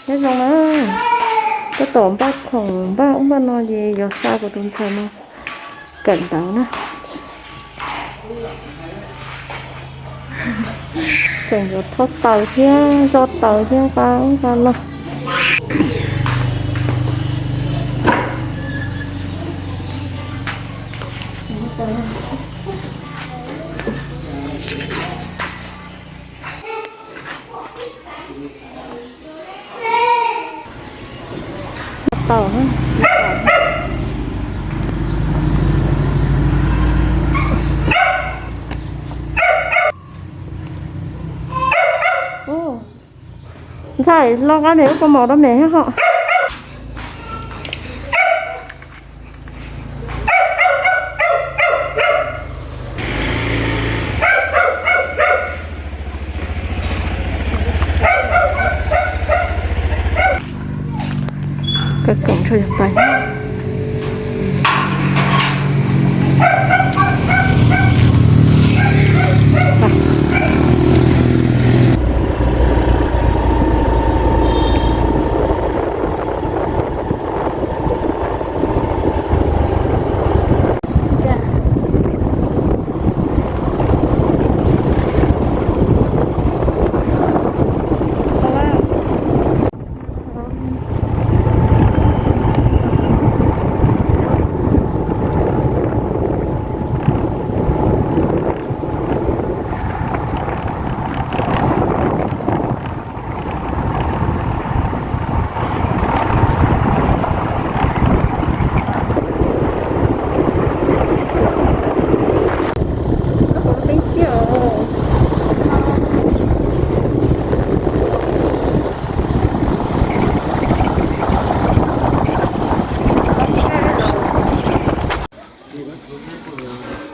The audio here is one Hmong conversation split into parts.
Nyob zoo na, tab tom npaj khoom npaj ub npaj no ces yuav xa kuv tus ntxhais no kawm ntawv na. Tseem yuav thauj taws thiab zoj taws thiab nqa ub nqa no. Tau. Ntxhais, los nqa mem ub kaus mom rau mem thiab ho. Kawm kawm ntshe yog pais.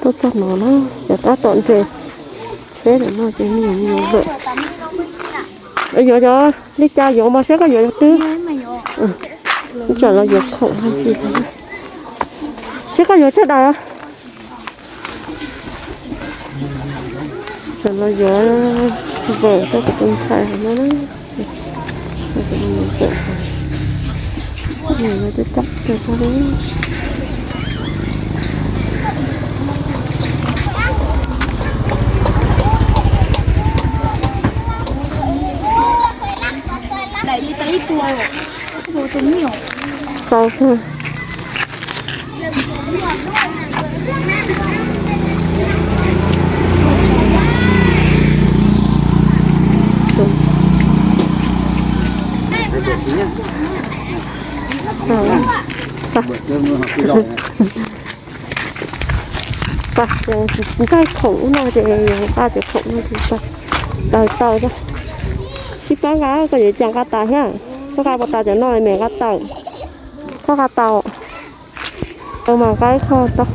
Tuaj txog no na, cov tab tom nres tsheb no ces me nyuam me nyuam lawm. Yuav cov li cas yuav mas saib koj yuav cov twg. Tsam los yuav khoom, saib koj yuav tsawg daim. Tsam los yuav vawm rau kuv tus ntxhais hauv no na. Tau kawg. Nqaij khoom ub no ces nqa cov khoom no ces tawg tau. Sib pab nqa, koj yuav cas nqa tas thiab. Koj nqa puas tas cov no, mem nqa tau. Koj nqa tau. Tau mas nqa ib qho tau.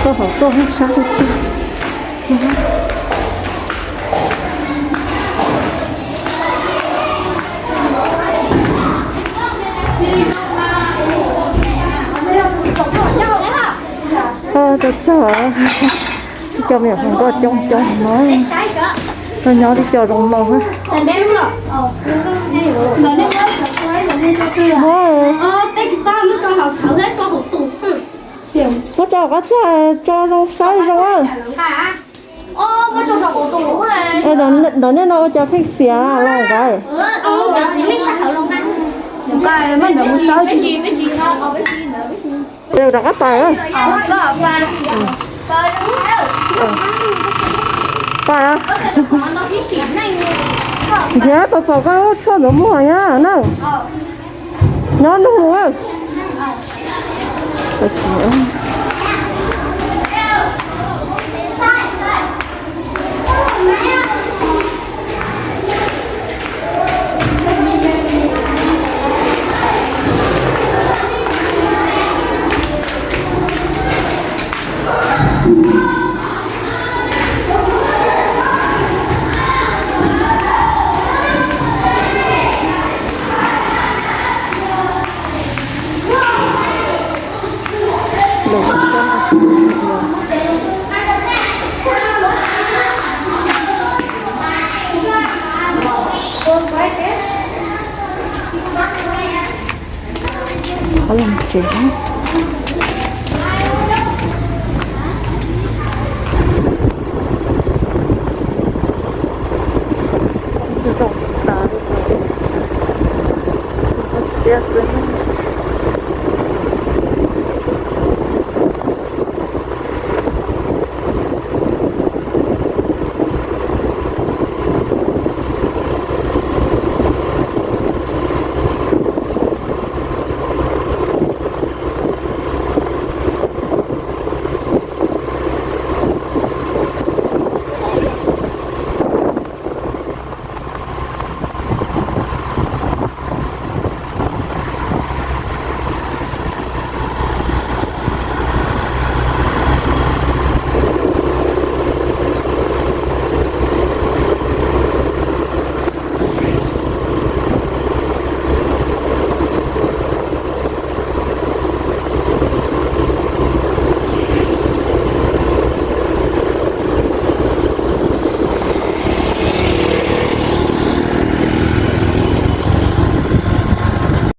Koj hov tuaj sab tiag tiag. Txog, cov me nyuam hluas nkauj coob coob no. Koj nyob tib co zoo mloog. Muab. Muab tso qab txaj tso zoo saib zoo. Ntawm nej no ua cas pheej xiav los nqaij. Rov qab pais. Pais. Nrhiav pom pom koj tshuaj ntawd muag thiab na. Nyob nug. Ces